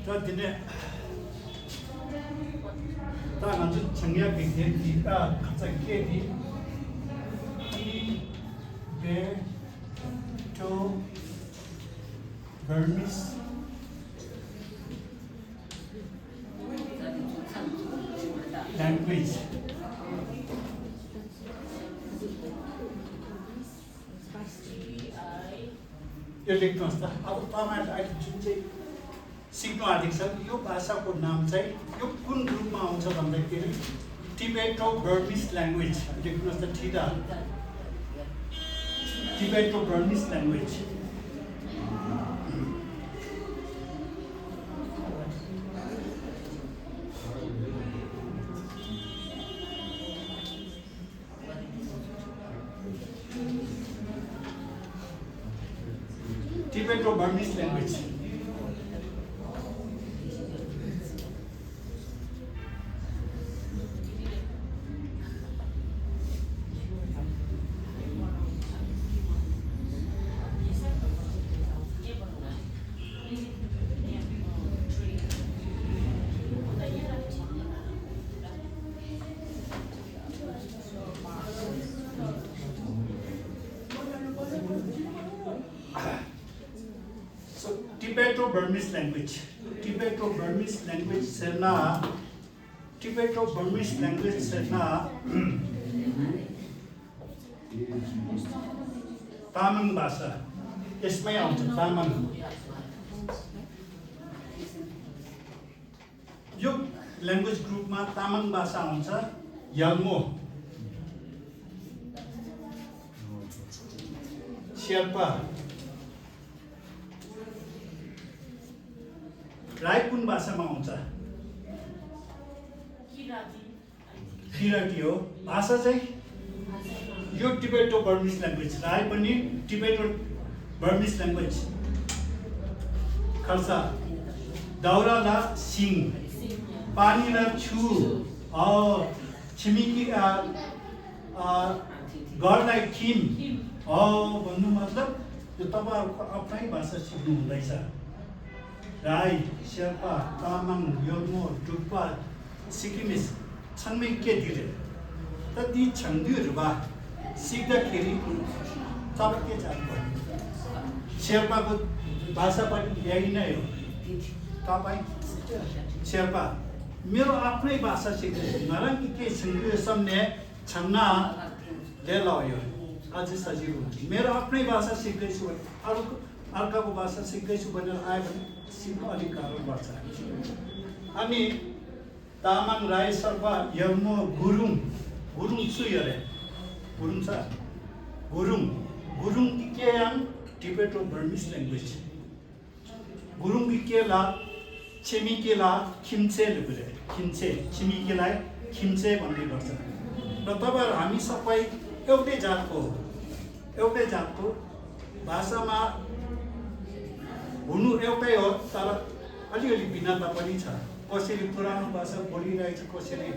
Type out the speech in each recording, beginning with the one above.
저 근데 다 아주 정리하게 되니까 갑자기 깨디 to Burmese language. यो लेख्नुहोस् त अब तपाईहरुले अहिले जुन चाहिँ सिक्नु आँटेको छ यो भाषाको नाम चाहिँ यो कुन ग्रुपमा आउँछ भन्दाखेरि टिबेटो बर्मिस ल्याङ्ग्वेज लेख्नुहोस् त ठिटा Tibeto Burmese language Tibeto-Burmese language. Tibeto-Burmese language. Tibeto-Burmese language serna Tibeto-Burmese language serna Tamang भाषा यसमै आउँछ तामाङ यो ल्याङ्ग्वेज ग्रुपमा तामाङ भाषा आउँछ यल्मो शेर्पा राई कुन भाषामा आउँछ किराती हो भाषा चाहिँ यो टिबेटो बर्मिस ल्याङ्ग्वेज राई पनि टिबेटो बर्मिस ल्याङ्ग्वेज खर्सा दाउराला सिङ पानीला छु छिमेकी घरलाई खिम भन्नु मतलब यो तपाईहरुको आफ्नै भाषा सिक्नु हुँदैछ राई शेर्पा तामाङ योल्मो डुक्पा सिक्किमिस छन्मै के दिले त ती छन्दिहरुमा सिक्दाखेरि तपाईँ के जान्नुहुन्छ शेर्पाको भाषा पनि यही नै हो तपाईँ शेर्पा मेरो आफ्नै भाषा सिक्दैछु नरन के छन्दियो सम्ने छन्ना लेलायो अझै सजिलो हुन्छ मेरो आफ्नै भाषा सिक्दैछु अर्काको भाषा सिक्दैछु भनेर आयो भने सिक्न अलिक गाह्रो पर्छ अनि तामाङ राई शेर्पा यल्मो गुरुङ छु अरे गुरुङ छ गुरुङ केयाङ टिबेटो बर्मिस ल्याङ्ग्वेज गुरुङ केला छिमेकीला खिम्चे लेख्रे खिम्चे छिमेकीलाई खिम्चे भन्ने गर्छ र तपाईहरु हामी सबै एउटै जातको भाषामा हुनु एउटै हो तर अलिअलि भिन्नता पनि छ कसैले पुरानो भाषा बोलिरहेछ कसैले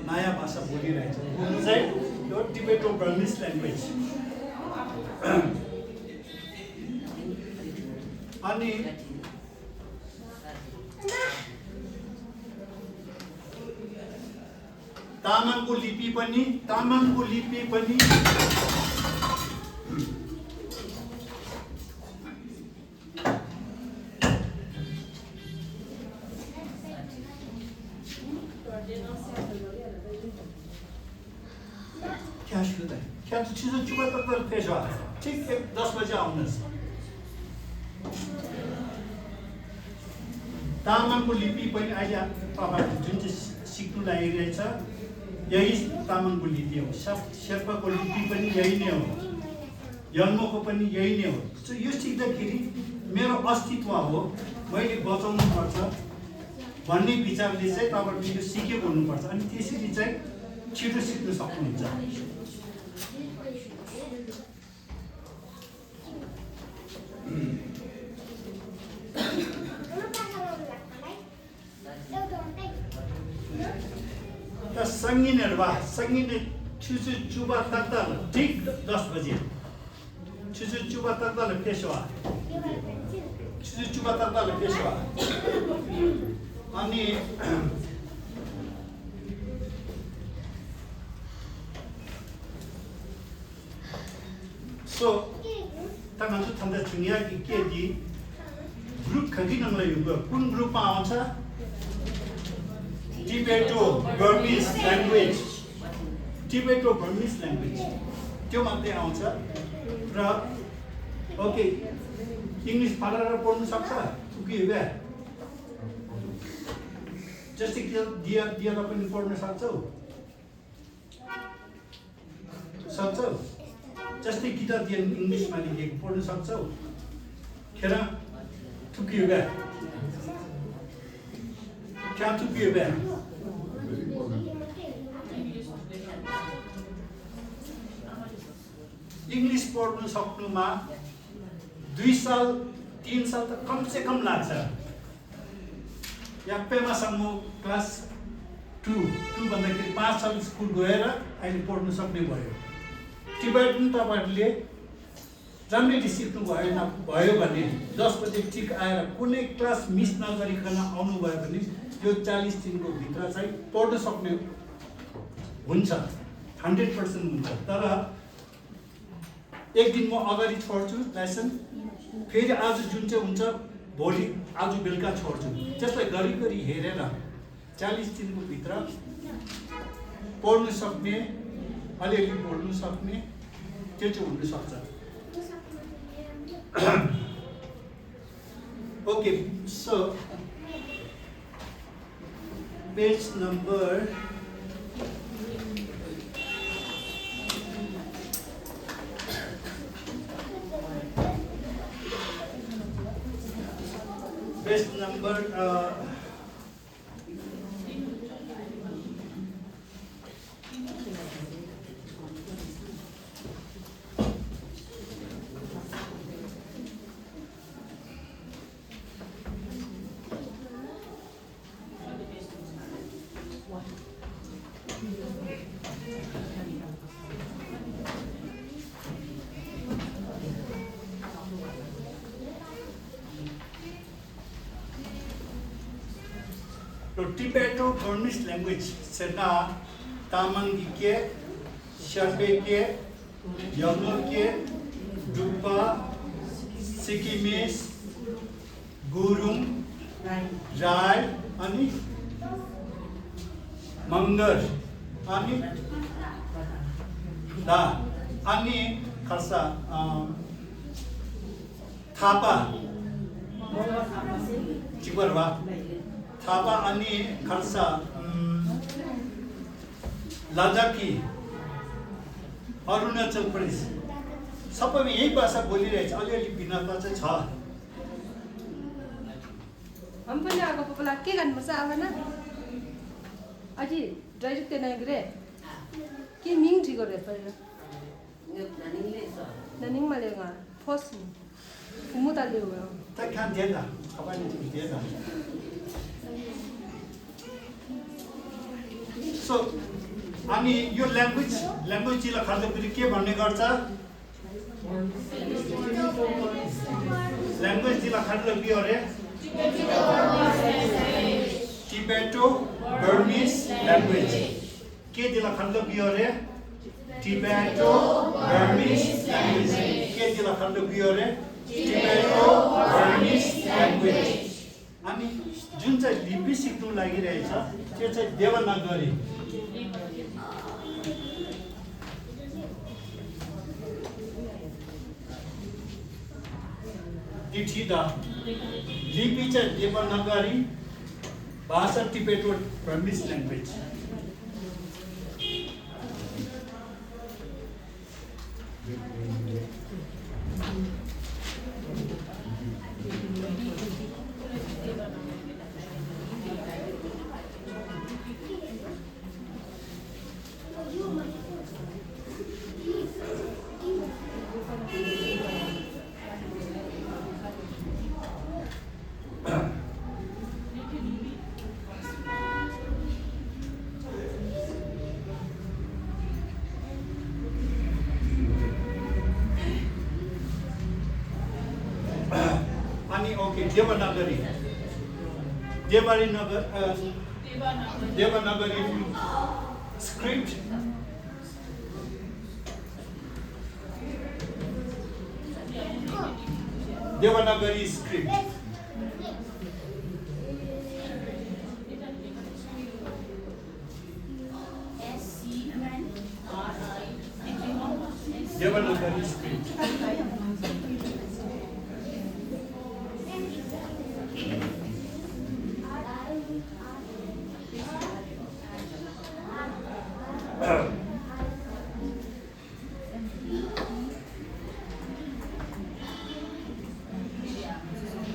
नयाँ भाषा बोलिरहेछ हुनु चाहिँ यो टिबेटो बर्मिस ल्याङ्ग्वेज अनि तामाङको लिपि पनि क्या चीज़ों चुका तक पेश हुआ ठीक 10 बजे आउनुहोस् तामाङको लिपि पनि अहिले तपाईहरुले जुन चाहिँ सिक्नु लागिरहेछ यही तामाङको लिपि हो शेर्पाको लिपि पनि यही नै हो यल्मोको पनि यही नै हो यो सिक्दाखेरि मेरो अस्तित्व हो मैले बचाउनु पर्छ भन्ने विचारले चाहिँ तपाईहरुले यो सिकेको हुनुपर्छ अनि त्यसरी चाहिँ छिटो सिक्न सक्नुहुन्छ संगीने छुचु चुबा तक्तल ठीक 10 बजे छुचु चुबा तक्तल पेशवा चुबाता लेकेशवा अनि so tangan tu tanda dunia ke di group khagi nang la yuga kun group ma आउँछ Tibeto-Burmese language Tibeto-Burmese language त्यो मात्रै आउँछ र ओके इंग्लिश पढेर पढ्नु सक्छ कि बे जस्तै कि दिएर पनि पढ्न सक्छौ जस्तै गीता दिएर इंग्लिशमा लेखेको पढ्न सक्छौ खेर थुकियो बे क्या थुकियो बे इंग्लिश पढ्न सक्नुमा 2 साल 3 साल त कम से कम लाग्छ यापेमा सम्म क्लास 2 भन्दाखेरि 5 साल स्कुल गएर अहिले पढ्न सक्ने भयो टिबेटन तपाईहरुले राम्ररी सिक्नु भयो भने 10 बजे ठीक आएर कुनै क्लास मिस नगरिकन आउनु भयो भने यो 40 दिनको भित्र चाहिँ पढ्न सक्ने हुन्छ 100% हुन्छ तर एक दिन म अगाडि छोड्छु लेसन फेरि आज जुन चाहिँ हुन्छ भोलि आज बेलुका छोड्छु त्यसलाई गरी हेरेर 40 दिनको भित्र पढ्न सक्ने अलिअलि पढ्न सक्ने त्यो चाहिँ हुन सक्छ okay so page number Page number Tibeto-Burmese language Sena, Tamangi-ke, Sherpe-ke, Yamur-ke, Dupa, Sikkimes, Gurung, Rai, अनि Mangar, अनि Da, अनि Khasa, Thapa, Chibarwa. थापा अनि खर्सा लद्दाखी अरुणाचल प्रदेश सबैमा यही भाषा बोलिरहेछ अलिअलि भिन्नता चाहिँ छ हम पनि आगो पपला के गर्नुपर्छ अब न अझै डाइरेक्ट त्यो नगरे के मिङ ठिक गरे पहिला ननिङमा ल्याउँ फर्स्ट मुता ल्याउँ त खान दिएन तपाईले चाहिँ दिएन सो अनि यो ल्याङ्ग्वेज जिल्ला खाल्दाखेरि के भन्ने गर्छ ल्याङ्ग्वेज जिल्ला खाल्दा के अरे Tibeto-Burmese language के जिल्ला खाल्दा के अरे Tibeto-Burmese language के जिल्ला खाल्दा के अरे Tibeto-Burmese language अनि जुन चाहिँ लिपि सिक्नु लागिरहेछ त्यो चाहिँ देवनागरी लिखित लिपि चाहिँ देवनागरी भाषा Tibeto-Burmese language Devanagari. Devanagari script. Devanagari script. Devanagari script.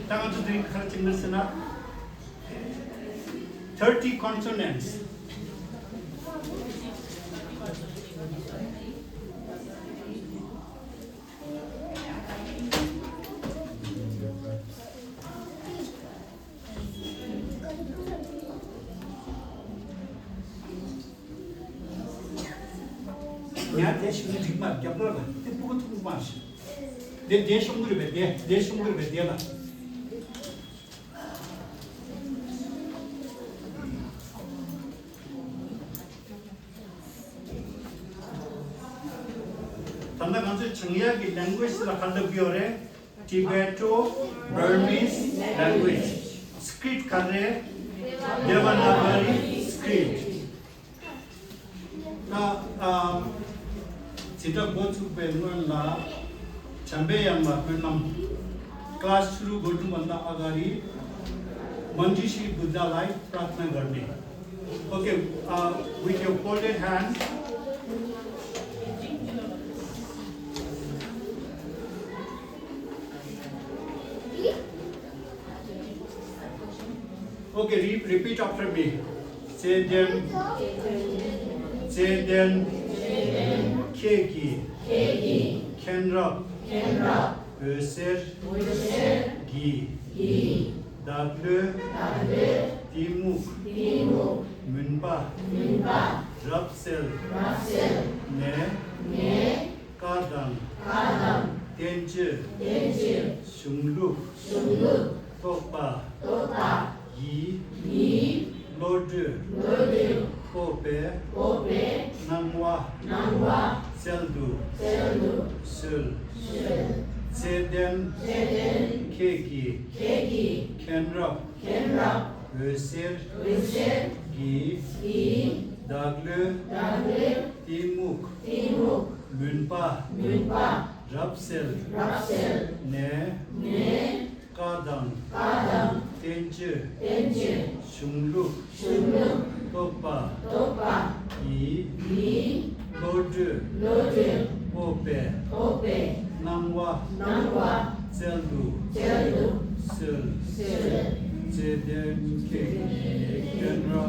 Tangan tu drink kerja ngersena 30 consonants. Ya deş mi dikmat yaplar mı? Bu kutu var. Deş umur be, deş umur be diyorlar. Tanda kanca Chungya ki language la kanda biore Tibeto Burmese language script kare Devanagari script. Na sita bochu penguin la chambe yamma penam class shuru gotu banda agari Manjishi Buddha lai pratna garne. Okay, with your folded hand. Okay, repeat after me. Say then, keki, kenra, öser, gi, daglı, timuk, münba, rapsel, ne, kadam, tenci, şumluk, topa, yi, lodu, kope, nangwa, seldu, sul, seden, keki, kenra, öser, gi, daglı, timuk, münpa, rapsel, ne, kadam, tenci, şumluk, topa, yi, lodu, kope, nangwa, seldu, sul, seden, keki, kenra,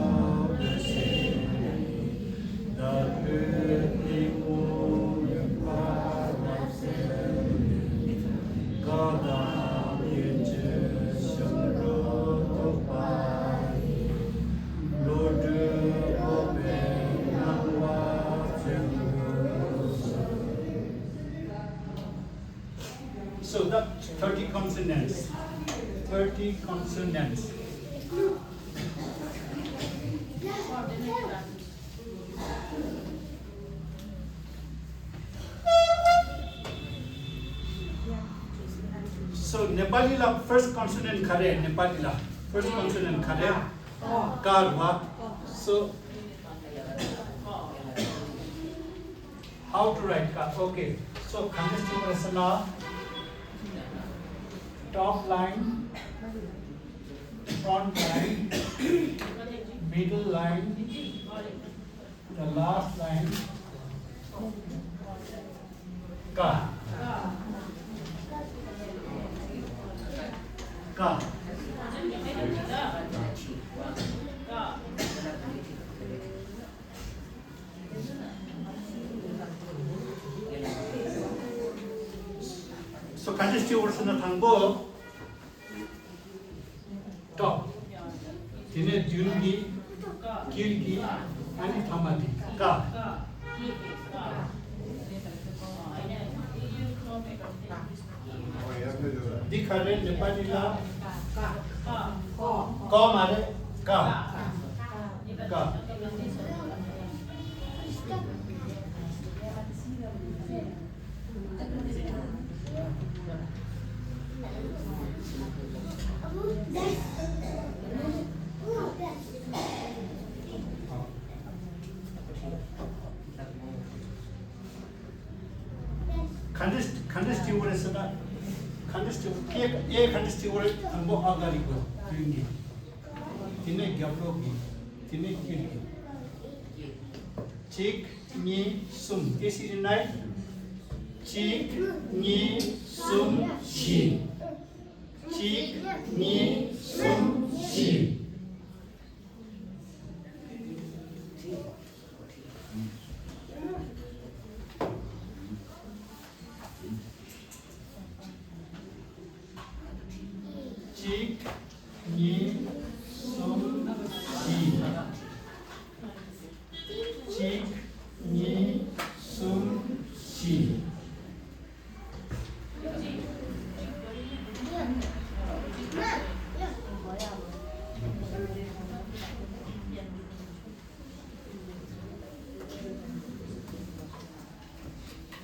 öser, daglı, timuk, münpa, rapsel, kadam, tenci, şumluk, topa, lodu, kope, nangwa, seldu. So that's 30 consonants. 30 consonants. So Nepali la first consonant khare, Nepali la first consonant khare, karwa. So how to write ka? Okay. So Khandasthi top line, front line, middle line, the last line, ka. So Khandasthi orasana thangbo top. Tine jungi, kirgi, ani thamati. Ka. Dikhare Nepali la क मारे क क 컨디스티브에서가 컨디스티브 예 컨디스티브를 한번 아가리고 그린기 디네 겹로기 디네 길기 직니숨 이시리나이 직니숨시 직니숨시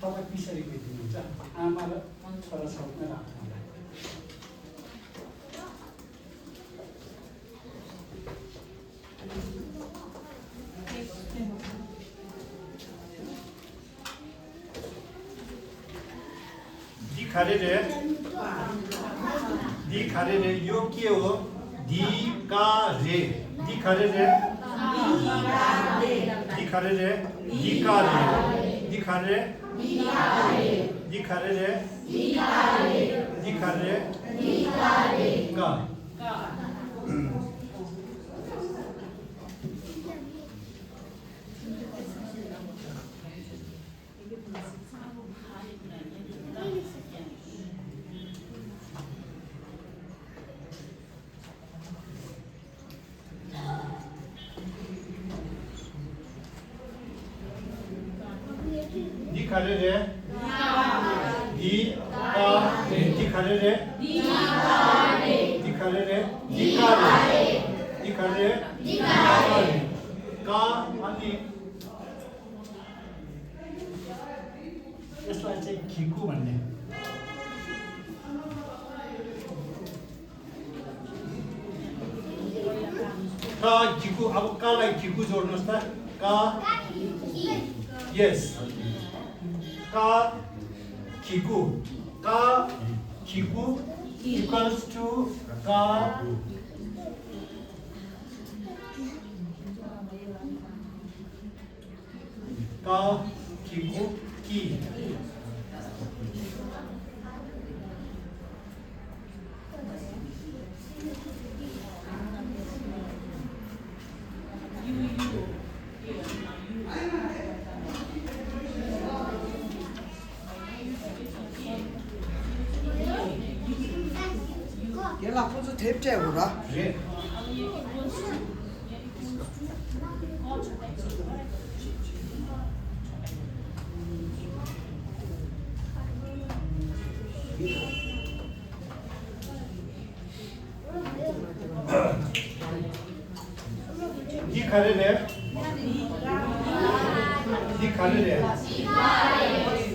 तपाईँ पछाडि भेट्नुहुन्छ आमा र छोराछोरीमा राख्नुहुन्छ दिखारे यो के हो दिकारे दिखारे दिखारे दिकारे दिखारे दिखारे दिखारे का दिखारे दिखारे दिखारे का अनि यसलाई चाहिँ खिकु भन्ने का खिकु अब कालाई खिकु जोड्नुस् त का यस का खिकु equals to का खिकु की 얘가 무슨 탭째구나. 예.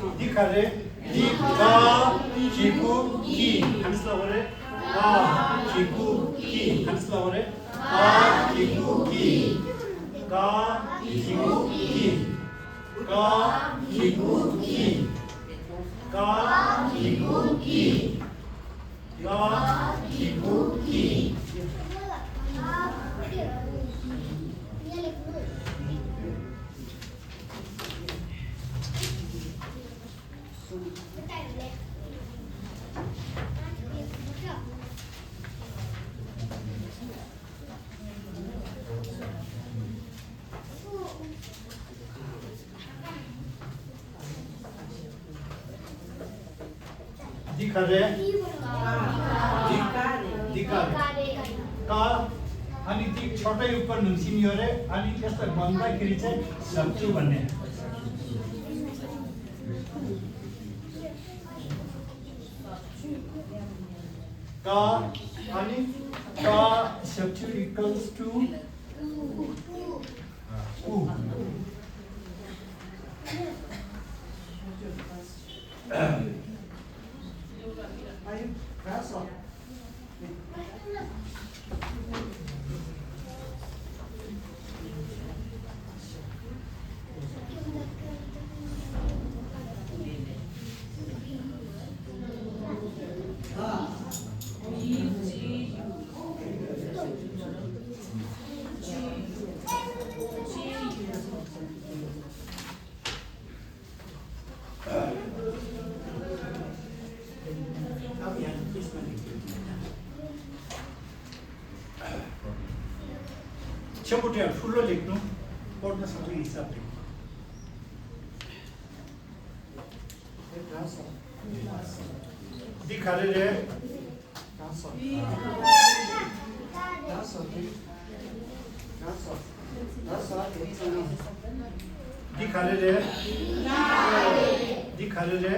दिखारे दिका खिकु की 한슬라고래 아 खिकु की 한슬라고래 아 खिकु की 가 खिकु की 가 खिकु की 가 खिकु की 가 खिकु की दिखारे का अनि ती छोटै उपर नुसिनियो रे अनि त्यसलाई भन्दाखेरि चाहिँ सक्छु भन्ने Ka ani ka substitute equals to u. Ayo, berasa. चबुटिया फुल्लो लेख्नु पढ्न सक्ने हिसाबले Berasa. दिखारे रे Berasa. Berasa. Berasa. Berasa. दिखारे रे दिखारे रे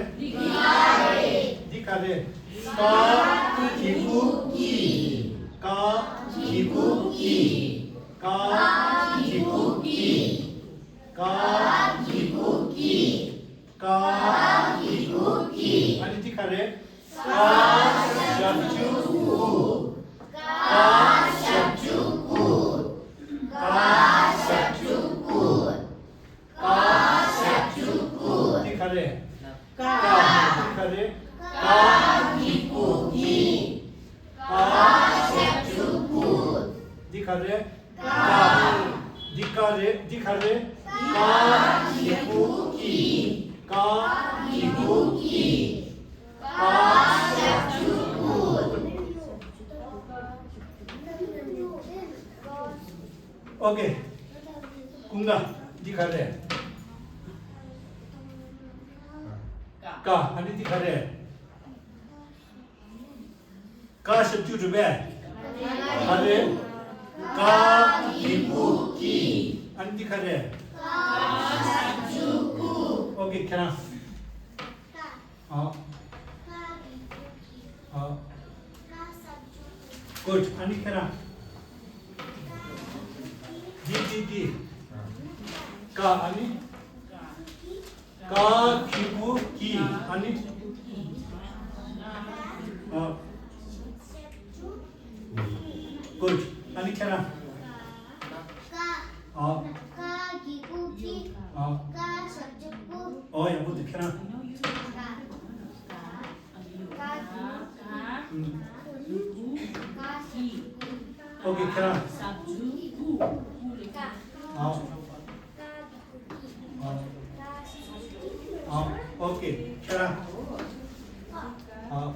दिखारे का किबु की का किबु की का किबु की का किबु की का किबु की अनि दिखारे का सबजुकु का सबजुकु का सबजुकु का सबजुकु दिखारे का दिखारे का किबु की का सबजुकु दिखारे का दिखारे दिखारे का किबु की का किबु की का सबजुकु ओके कुंगा दिखारे का अनि दिखारे का सबजुकु बे अरे का किबु की अनि दिखारे ओके क्या हाँ हाँ गुड अनि क्या दी का अनि का किबु की अनि गुड अनि क्या हाँ हाँ oh ya butuh kira oke kira oh oh oke kira oh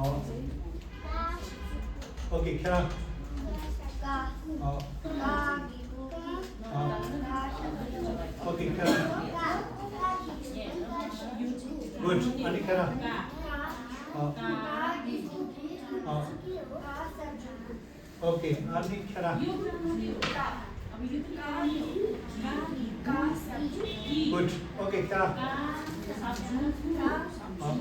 oh oke kira oh oke kira good ani kira oh oh oke ani kira good oke kira oh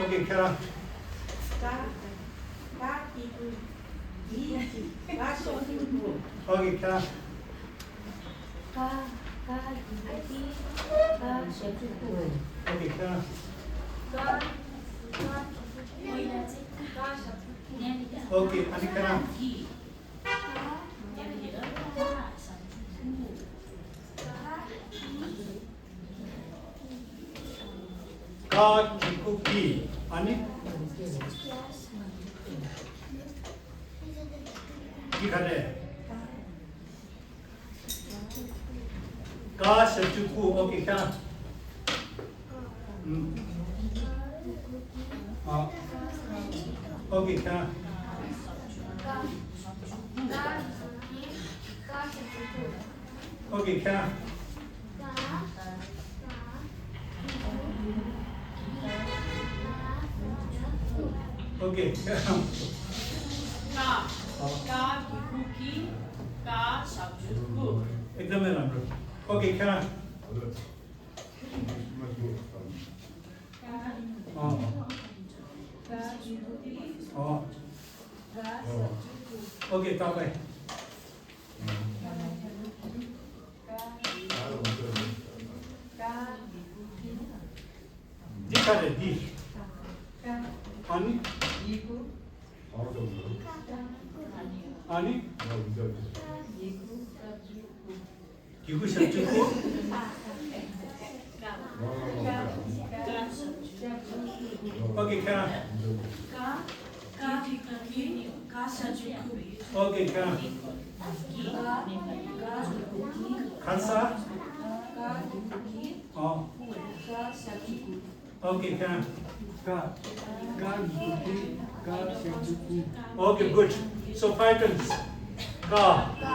oke kira oke kira oke kira oke ani kira का किबु की अनि दिखारे का सबजुकु okay क्या हाँ okay क्या okay क्या okay क्या का किबु की एकदमै राम्रो ओके खेला ओके तपाईँ दी खाले दी अनि अनि 기구 셔츠고 오케이 캐나 오케이 캐나 간사 오케이 캐나 Okay, good. So patterns. Ka. Ka.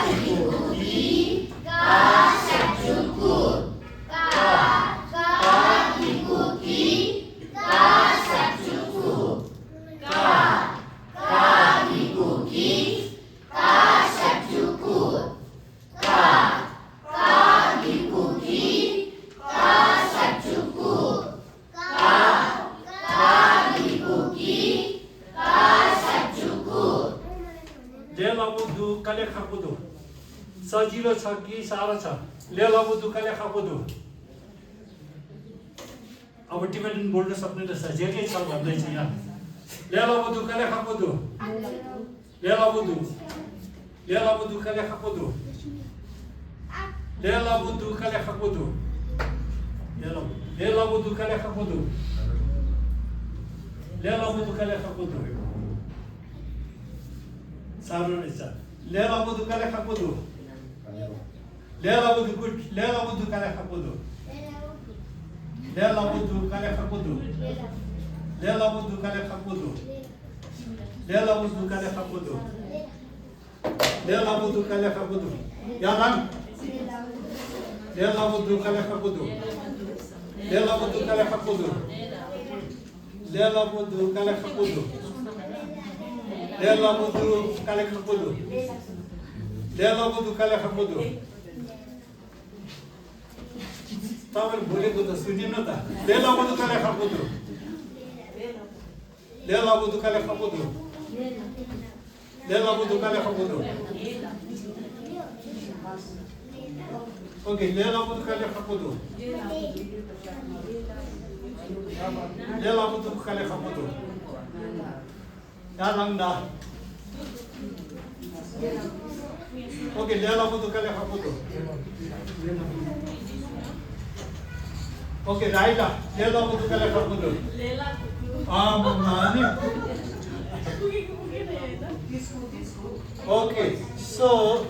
Iku. I. Ka. Shachuku. Ka. Ka. Iku. I. Ka. Shachuku. Ka. Ka. Iku. I. Ka. Shachuku. Ka. Ka. Iku. I. Ka. Shachuku. लेलाबुदु कले खापुदु सजिलो छ कि साह्रो छ लेलाबुदु कले खापुदु अब टिबेटन बोल्न सक्ने रहेछ जे के छ भन्दै छ यहाँ लेलाबुदु कले खापुदु लेलाबुदु लेलाबुदु कले खापुदु लेलाबुदु कले खापुदु लेलाबुदु कले खापुदु लेलाबुदु कले खापुदु सारो रहेछ लेलाबुदु कले खापुदु लेलाबुदु गुड लेलाबुदु कले खापुदु लेलाबुदु कले खापुदु लेलाबुदु कले खापुदु लेलाबुदु कले खापुदु लेलाबुदु कले खापुदु यालां लेलाबुदु कले खापुदु लेलाबुदु कले खापुदु लेलाबुदु कले खापुदु लेलाबुदु कले खापुदु लेलाबुदु कले खापुदु तपाईले बोलेको त सुनिन त लेलाबुदु कले खापुदु लेलाबुदु कले खापुदु लेलाबुदु कले खापुदु ओके लेलाबुदु कले खापुदु लेलाबुदु कले खापुदु 야랑다 오케이 레라부두 칼레 하부두 오케이 라이다 레라부두 칼레 하부두 아니 오케이 so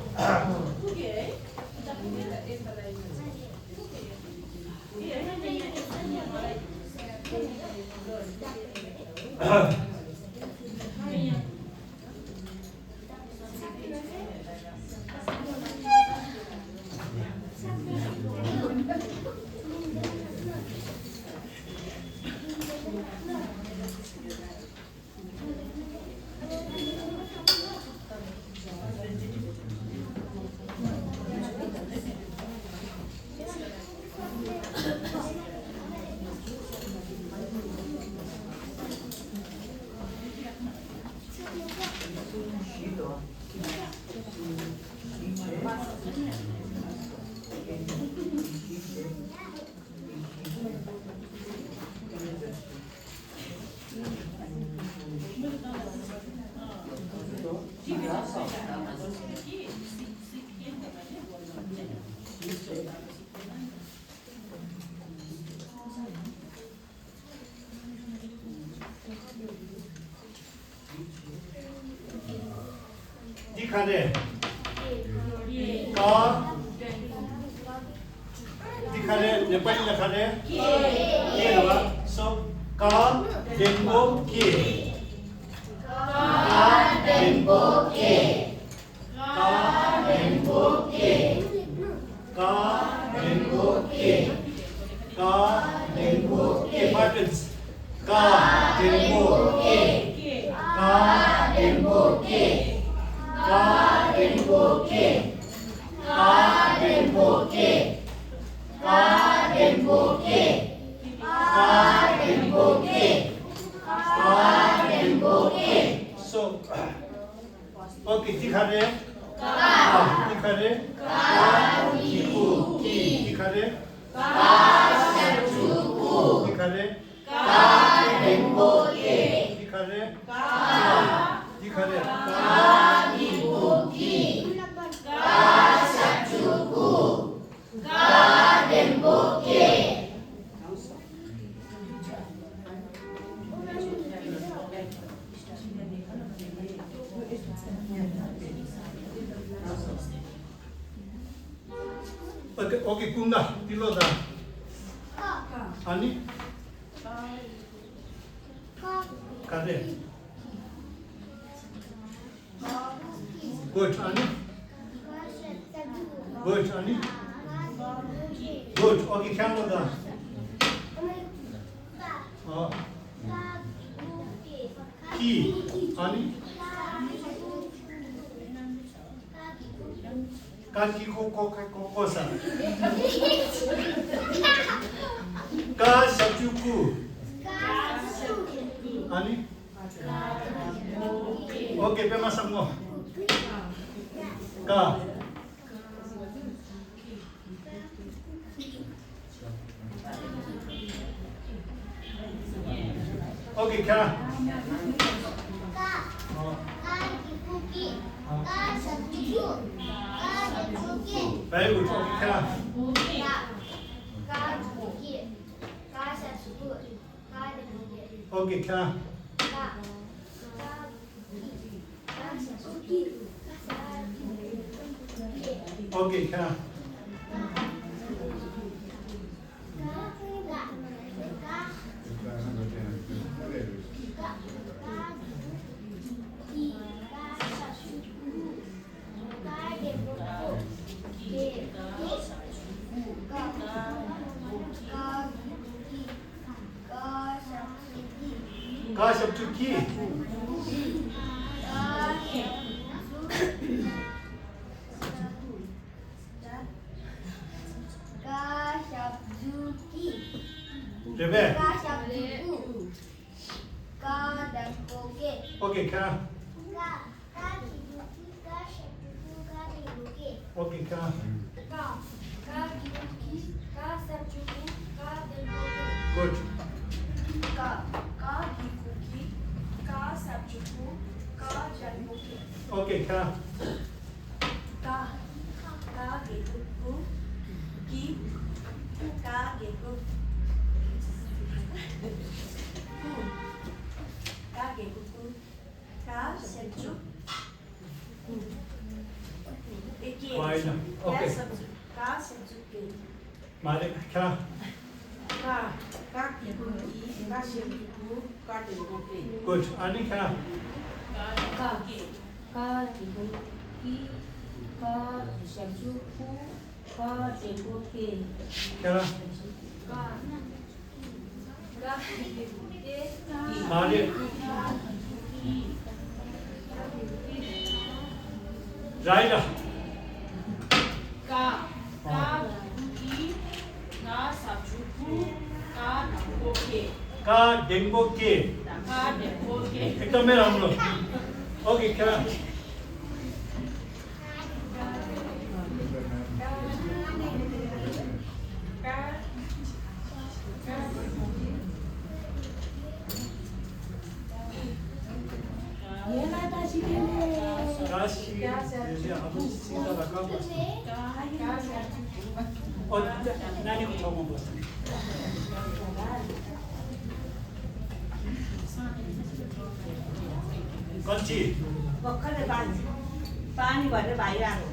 दिखाने का दिखाने नेपाली लेखाने के होगा सो का डेंगो के का डेंगो के का डेंगो के का डेंगो के का डेंगो के patterns का डेंगो के का डेंगो के So, okay, दिखा रहे दिखा रहे दिखा रहे दिखा रहे दिखा रहे दिखा रहे Okay, kunga, tiloda. Ani? Kade. Good, Ani? Good, Ani? Good, okay, Canada. Ki, Ani? Kaki kosa. Ka sabjuku. Ani? Okay, pemasang mo. Ka. Okay, ka. Very good. Okay, ka. Okay, ka. Okay, ka. Ka sabjuki. Rebe. Okay, ka. Okay, ka. Good. Okay, ka. Fine. Okay. Malik, ka. Good. Ani, ka. Ka. Malik. Raida. Ka dengo ke. एकदम मेरा हम लोग. Okay, क्या? Kashi, जैसे आप सीधा रखा बस. और नानी को छोड़ो बस. कच्ची. भर्खरै पानी भरेर भाइ आएको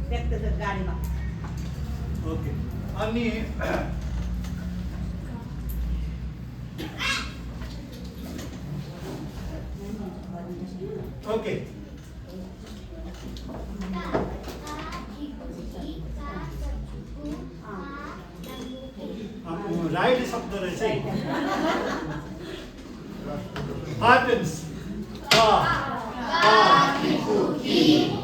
व्यक्त गाडीमा. ओके. अनि ओके. राइट शब्द रहेछ है. Happens. Ka. Ki.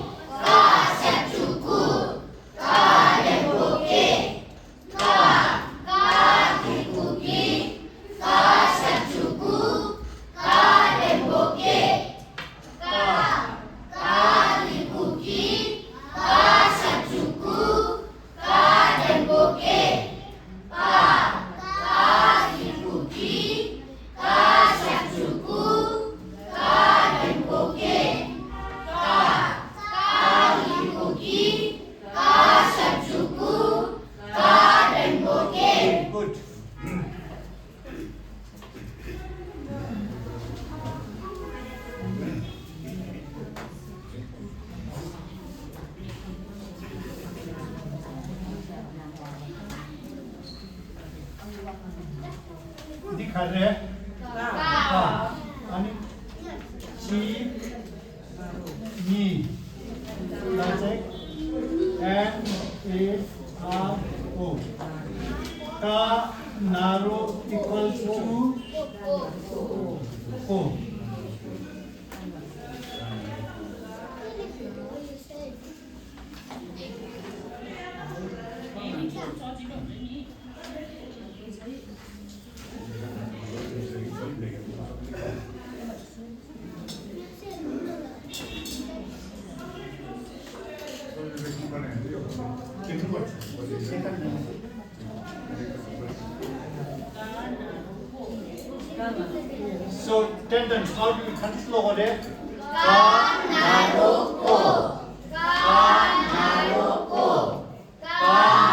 खरे का आणि ची मी that's it NARO का नारो equals to O So, tendons, how do you cancel over there? Ka, naro, ko. Ka, naro, ko. Ka,